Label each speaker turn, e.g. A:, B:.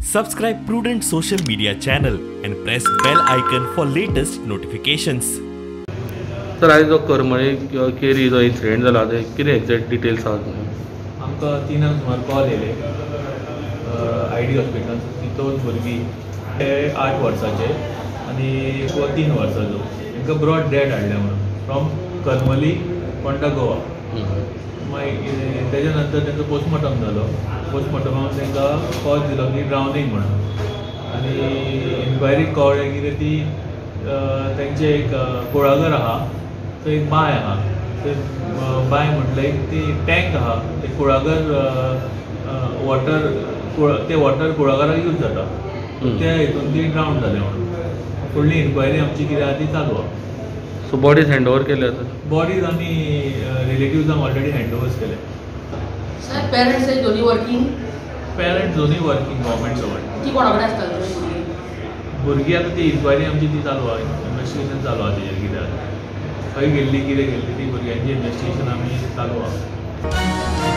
A: Subscribe Prudent Social Media channel and press bell icon for latest notifications.
B: Sir, आयज जो करमळे केरी जो incident जाला ते कितें एग्जॅक्ट डिटेल्स आहा?
C: आमकां 3 सुमार कॉल येयले I D हॉस्पिटलान. ती दोन भुरगीं ते 8 वर्साचे आनी 3 वर्साचो तांकां ब्रॉड डेड हाडले म्हणून फ्रॉम करमली पोंडा गोवा. मागीर तेज्या नंतर तांचो पोस्टमॉर्टम जालो. पोस्टमॉर्टमान तांकां कॉज दिलो की ड्रावनींग म्हणून. आनी इन्क्वायरी कळ्ळें कितें ती तांचें एक कुळागर आहा, थंय एक बांय आहा. थंय बांय म्हटल्यार एक ती टँक आहा, ते कुळागर वॉटर ते वॉटर कुळागराक यूज जाता, त्या हितून ती ड्रावन जाले म्हणून. फुडली इन्क्वायरी आमची कितें आहा ती चालू आहा.
B: सो बॉडीज हँड ओवर केले आसा?
C: बॉडीज आमी रिलेटिव्जांक ऑलरेडी हँड ओवर्स केले.
D: साहेब, पेरंट्स दोन्ही वर्किंग?
C: पेरंट्स दोन्ही वर्किंग, गव्हर्मेंट सर्वंट.
D: ती कोणा कडेन आसता
C: भुरगीं? आतां ती इन्क्वायरी आमची ती चालू आहा, इन्वेस्टिगेशन चालू आहा तेजेर कितें आहा, खंय गेल्ली कितें गेल्ली ती भुरग्यांची इन्वेस्टिगेशन आमी चालू आहा.